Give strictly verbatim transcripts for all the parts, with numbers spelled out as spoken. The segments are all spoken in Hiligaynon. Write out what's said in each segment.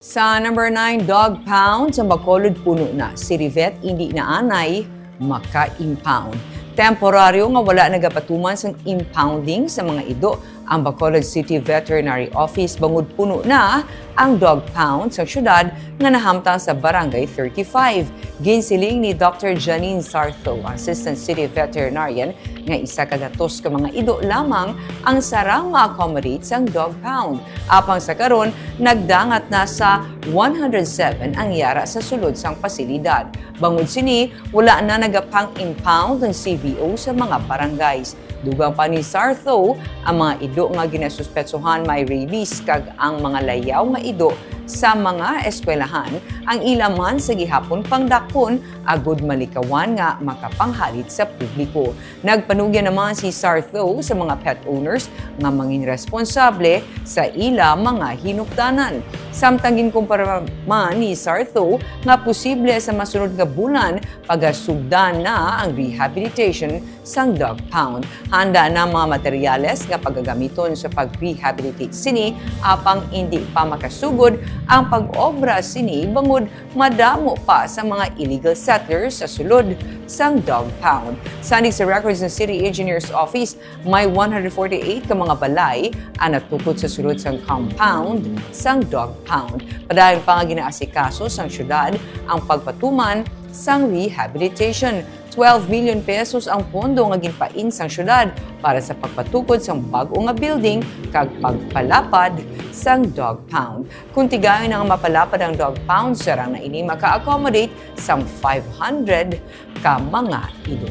Sa number nine, dog pound sa Bacolod puno na. City Vet indi na anay maka-impound. Temporaryo nga wala nagapatuman sang impounding sa mga ido ang Bacolod City Veterinary Office bangod puno na ang dog pound sa syudad nga nahamtang sa Barangay thirty-five. Ginsiling ni Doctor Janine Sartho, Assistant City Veterinarian, nga isa ka gatos ka mga ido lamang ang sarang ma-accommodate sang dog pound. Apang sa karon, nagdangat na sa one hundred seven ang yara sa sulod sang pasilidad. Bangod sini, wala na nagapang-impound ang C V O sa mga barangays. Dugang pa ni Sartho, ang mga ido nga ginasuspetsohan may rabies kag ang mga layaw nga ido sa mga eskwelahan ang ila man sa gihapon pangdakpon agud malikawan nga makapanghalit sa publiko. Nagpanugyan naman si Sartho sa mga pet owners nga mangin responsable sa ila mga hinuptanan. Samtang ginkumpara man ni Sartho nga posible sa masunod nga bulan pagasugdan na ang rehabilitation sang dog pound. Handa na ang mga materyales nga pagagamiton sa pag-rehabilitate sini, apang indi pa makasugod ang pag-obra sini bangod madamo pa sa mga illegal settlers sa sulod sang dog pound. Sanig sa records ng City Engineer's Office, may one hundred forty-eight ka mga balay ang natukod sa sulod sang compound sang dog pound. Padayon pa nga ginaasikaso sang syudad ang pagpatuman sang rehabilitation. Twelve million pesos ang pondo nga ginpain sang syudad para sa pagpatukod sang bag-o nga building kag pagpalapad sang dog pound. Kung tigayon na nga mapalapad ang dog pound, sarang na ini maka-accommodate sang five hundred ka mga ido.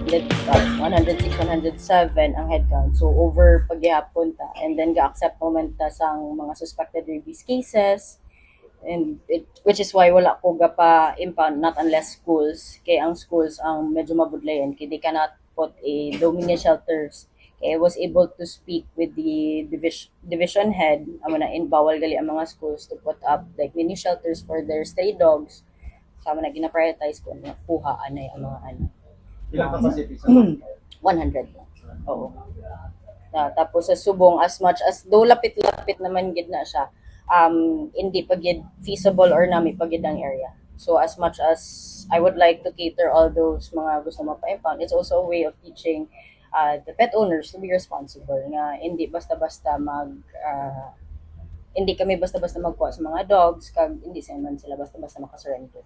Let, uh, one hundred six, one hundred seven ang headcount. So, over pa gihapon ta. And then, ga-accept naman ta sang mga suspected rabies cases. And it, which is why wala ko gapa-impound, not unless schools. Kay ang schools ang medyo mabudlayan. Kay they cannot put a dominant shelters. Kay I was able to speak with the division, division head, amo na in bawal gali ang mga schools to put up like mini shelters for their stray dogs. Sama na gina-prioritize ko nga kuha anay ang mga ano. Ilang capacity sa one hundred lang. Oo. Na, tapos sa subong, as much as, do lapit-lapit naman gid na siya, um, hindi pa gid feasible or nami pa gid ang area. So as much as I would like to cater all those mga gusto magpa-impound, it's also a way of teaching uh, the pet owners to be responsible nga hindi basta-basta mag uh, hindi kami basta-basta magkuha sa mga dogs kag hindi sa man sila basta-basta makasurrender.